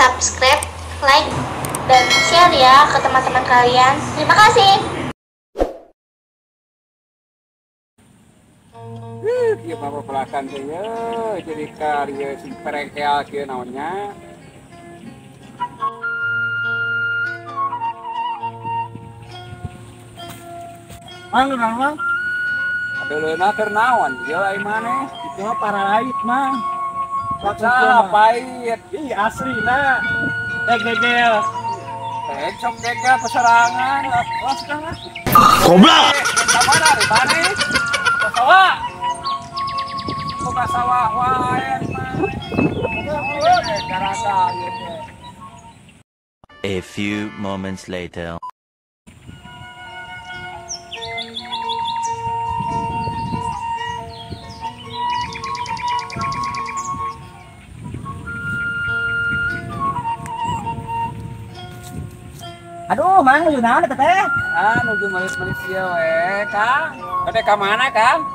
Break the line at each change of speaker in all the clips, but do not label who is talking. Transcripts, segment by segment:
Subscribe, like, dan share ya ke teman-teman kalian. Terima kasih.
Ieu mah pelakan teh ye, jadi karya si perengkel kieu naonnya.
Mang, naon mang?
Aduh, keur naon ieu ai maneh?
Itu mah pararait mang.
Salah pahit.
Ih, aslina. Teh gegel.
Teh sok gegel peserangan. Wah, sekarang.
Goblok.
Ka mana ari maneh? Ka sawah. Kok ka sawah wae maneh. Garada ieu teh.
A few moments later.
Aduh, mang nuju naon eta teh?
Ah, nuju malis-malis ieu we, Kang. Bade ka mana, Kang?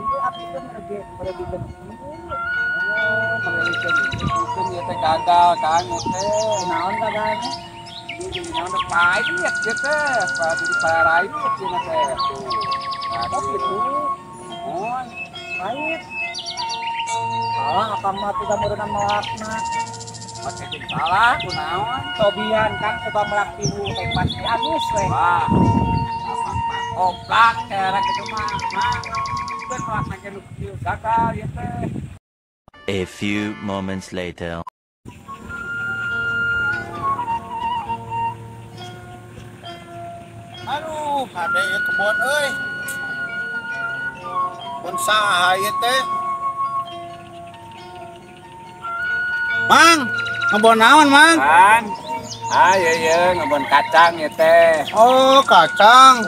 Ieu abdi teh meregikeun
Oh, meregikeun ieu teh gagal, Kang, ieu teh.
Naon gagalna?
Ieu jadi naon teh pahit ieu teh, jadi parait ieu teh. Tuh. Nah,
oh gitu.
Mun
pahit. Salah akang mah teu meureunna melakna.
Pasti salah, kunaon?
Tobian kan coba melak tilu, teh pasti amis we.
Wah, oblak cara kitu mah. Mah, melak na nu kieu gagal ieu teh.
A few moments later.
Aduh, kade ieu kebon euy. Kebon saha ieu teh? Mang, ngebon naon, Mang?
Mang. Ah, iya iya, ngebon kacang ya teh.
Oh, kacang.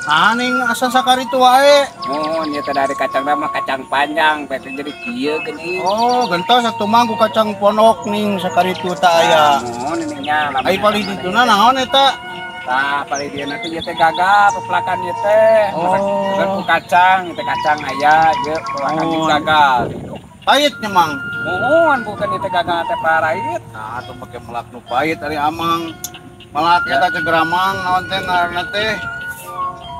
Ah, ning asa sakaritu wae.
Mun, ieu teh dari kacang mah kacang panjang, teh jadi kieu geuning.
Oh, gentos atuh mang ku kacang pondok ning sakaritu teh aya.
Mun ini nya.
Ai palih dituna naon eta?
Tah, palih dieu teh ieu teh gagal pepelakan ieu teh. Oh. Ku kacang, teh kacang aya ieu pepelakan oh. Gagal.
Pahitnya, Mang.
Mohon bukan itu gagal teh parait.
Nah, atuh make melak nu pahit ari amang. Melak eta ceger amang naon teh ngaranna teh?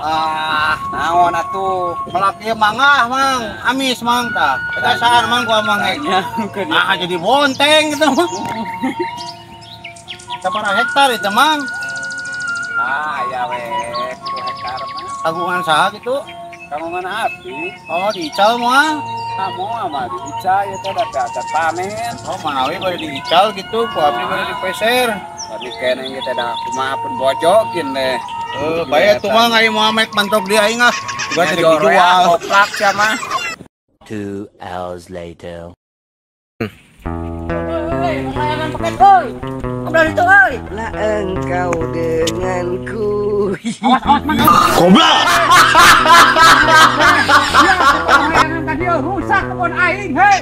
Ah,
naon atuh?
Melak ieu mangah, Mang. Amis, Mang tah. Eta saan Mang ku amang ge. Nah, jadi bonteng gitu, Mang. Sabaraha hektar itu, Mang?
Ah, aya we 3 hektar mah.
Kagungan saha kitu?
Kagungan abdi.
Oh, diical moal.
Kamu mah diical ya teh ada panen.
Oh, manawi bade diical gitu, ku abdi bade dipeser.
Tapi kene ieu teh da kumaha pun bojokin deh.
Eh, bae atuh mah ai moal mek mantok di aing ah. Juga jadi dijual.
Koplak sia mah.
2 hours later.
Hei, layangan paket euy. Ngobrol itu euy.
Lah engkau denganku.
Awas, awas, Mang.
Goblok.
Layangan tadi rusak kebun aing, hei.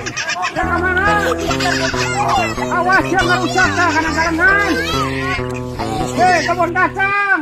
Ka mana? Awas yang ngarusak tah kadang-kadangan. Hei, kebun kacang.